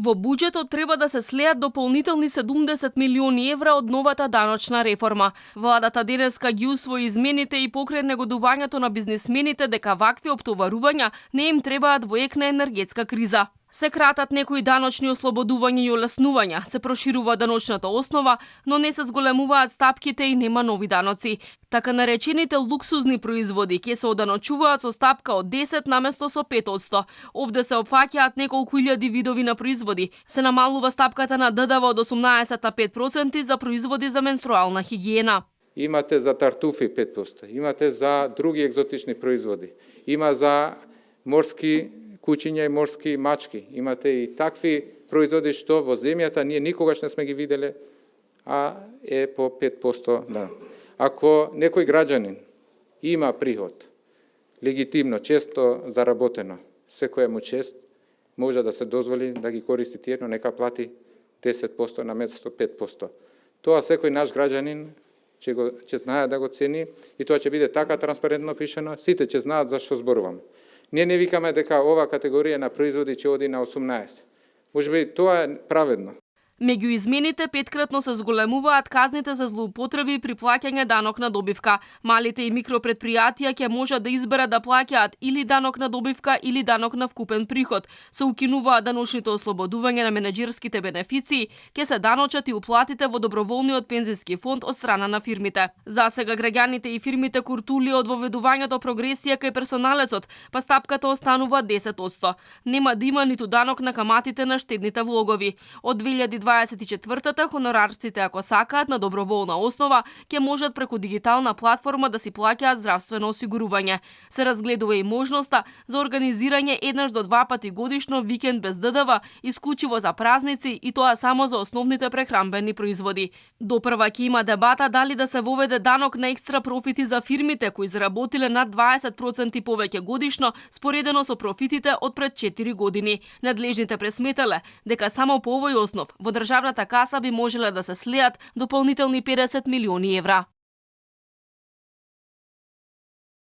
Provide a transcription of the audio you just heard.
Во буџетот треба да се слеат дополнителни 70 милиони евра од новата даночна реформа. Владата денеска ги усвои измените и покрај негодувањето на бизнисмените дека вакви оптоварувања не им требаат во ек на енергетска криза. Се кратат некои даночни ослободувања и олеснувања, се проширува даночната основа, но не се зголемуваат стапките и нема нови даноци. Така наречените луксузни производи ќе се оданочуваат со стапка од 10 наместо со 5%. Овде се опфаќаат неколку илјади видови на производи. Се намалува стапката на ДДВ од 18 на 5% за производи за менструална хигиена. Имате за тартуфи 5%, имате за други екзотични производи, има за морски кучиња и морски мачки. Имате и такви производи што во земјата ние никогаш не сме ги виделе, а е по 5%. Да. Ако некој граѓанин има приход, легитимно, често заработено, секоја му чест, може да се дозволи да ги користи тие, но нека плати 10% на место 5%. Тоа секој наш граѓанин ќе знае да го цени и тоа ќе биде така транспарентно пишено, сите ќе знаат за што зборувам. Ние не викаме дека ова категорија на производи ќе оди на 18. Можеби тоа е праведно. Меѓу измените петкратно се зголемуваат казните за злоупотреби при плаќање данок на добивка. Малите и микропредпријатија ќе можат да изберат да плаќаат или данок на добивка или данок на вкупен приход. Се укинуваат даночните ослободувања на менеџерските бенефиции, ќе се даночат и уплатите во доброволниот пензиски фонд од страна на фирмите. Засега граѓаните и фирмите куртули од воведувањето прогресија кај персоналецот, па стапката останува 10%. Нема да има ниту данок на каматите на штедните влогови. Од 2024-та хонорарците, ако сакаат на доброволна основа, ќе можат преку дигитална платформа да си плаќаат здравствено осигурување. Се разгледува и можноста за организирање еднаш до 2 пати годишно викенд без ДДВ, исклучиво за празници и тоа само за основните прехранбени производи. Допрва ќе има дебата дали да се воведе данок на екстра профити за фирмите кои заработиле над 20% повеќе годишно, споредено со профитите од пред 4 години. Надлежните пресметале дека само по овој основ во државната каса би можеле да се слеат дополнителни 50 милиони евра.